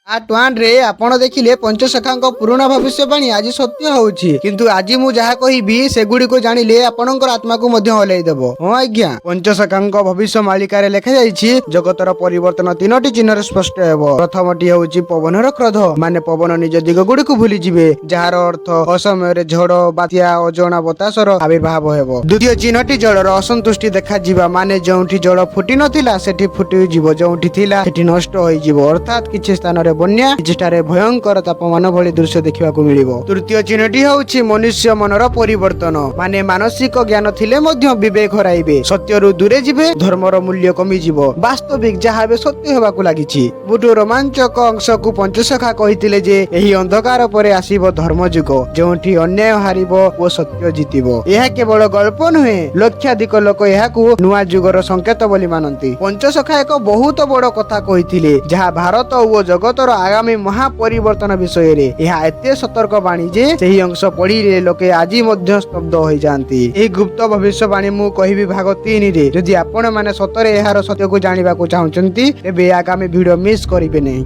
Part 1ରେ ଆପଣ ଦେଖିଲେ ପଞ୍ଚସଖାଙ୍କ ପୁରୁଣା ଭବିଷ୍ୟବାଣୀ ଆଜି ସତ୍ୟ ହେଉଛି। କିନ୍ତୁ ଆଜି ମୁଁ ଯାହା କହିବି, ସେଗୁଡ଼ିକୁ ଜାଣିଲେ ଆପଣଙ୍କର ଆତ୍ମାକୁ ମଧ୍ୟ ହଲେଇ ଦେବ। ହଁ ଆଜ୍ଞା, ପଞ୍ଚସଖାଙ୍କ ଭବିଷ୍ୟ ମାଳିକାରେ ଲେଖାଯାଇଛି, ଜଗତର ପରିବର୍ତ୍ତନ ତିନୋଟି ଚିହ୍ନରେ ସ୍ପଷ୍ଟ ହେବ। ପ୍ରଥମଟି ହେଉଛି ପବନର କ୍ରୋଧ, ମାନେ ପବନ ନିଜ ଦିଗ ଗୁଡ଼ିକୁ ଭୁଲିଯିବେ, ଯାହାର ଅର୍ଥ ଅସମୟରେ ଝଡ଼, ବାତ୍ୟା, ଅଜଣା ବତାସର ଆବିର୍ଭାବ ହେବ। ଦ୍ୱିତୀୟ ଚିହ୍ନଟି ଜଳର ଅସନ୍ତୁଷ୍ଟି ଦେଖାଯିବା, ମାନେ ଯେଉଁଠି ଜଳ ଫୁଟି ନଥିଲା ସେଠି ଫୁଟିଯିବ, ଯେଉଁଠି ଥିଲା ସେଠି ନଷ୍ଟ ହୋଇଯିବ। ଅର୍ଥାତ୍ କିଛି ସ୍ଥାନରେ ବନ୍ୟା, କିଛିଠାରେ ଭୟଙ୍କର ତାପମାନ ଭଳି ଦୃଶ୍ୟ ଦେଖିବାକୁ ମିଳିବ। ତୃତୀୟ ଚିହ୍ନଟି ହେଉଛି ମନୁଷ୍ୟ ମନର ପରିବର୍ତ୍ତନ, ମାନେ ମାନସିକ ଜ୍ଞାନ ଥିଲେ ମଧ୍ୟ ବିବେକ ହରାଇବେ, ସତ୍ୟରୁ ଦୂରେ ଯିବେ, ଧର୍ମର ମୂଲ୍ୟ କମିଯିବ। ବାସ୍ତବିକ ଯାହା ଏବେ ସତ୍ୟ ହେବାକୁ ଲାଗିଛି। ସବୁଠୁ ରୋମାଞ୍ଚକ ଅଂଶକୁ ପଞ୍ଚସଖା କହିଥିଲେ ଯେ ଏହି ଅନ୍ଧକାର ପରେ ଆସିବ ଧର୍ମଯୁଗ, ଯେଉଁଠି ଅନ୍ୟାୟ ହାରିବ ଓ ସତ୍ୟ ଜିତିବ। ଏହା କେବଳ ଗଳ୍ପ ନୁହେଁ, ଲକ୍ଷାଧିକ ଲୋକ ଏହାକୁ ନୂଆ ଯୁଗର ସଂକେତ ବୋଲି ମାନନ୍ତି। ପଞ୍ଚସଖା ଏକ ବହୁତ ବଡ କଥା କହିଥିଲେ, ଯାହା ଭାରତ ଓ ଜଗତର ଆଗାମୀ ମହାପରିବର୍ତ୍ତନ ବିଷୟରେ। ଏହା ଏତେ ସତର୍କ ବାଣୀ ଯେ ସେହି ଅଂଶ ପଢିଲେ ଲୋକେ ଆଜି ମଧ୍ୟ ସ୍ତବ୍ଧ ହୋଇଯାଆନ୍ତି। ଏହି ଗୁପ୍ତ ଭବିଷ୍ୟବାଣୀ ମୁଁ କହିବି ଭାଗ 3ରେ। ଯଦି ଆପଣ ମାନେ ସତରେ ଏହାର ସତ୍ୟକୁ ଜାଣିବାକୁ ଚାହୁଁଛନ୍ତି, ତେବେ ଆଗାମୀ ଭିଡିଓ ମିସ୍ କରିବେ ନାହିଁ।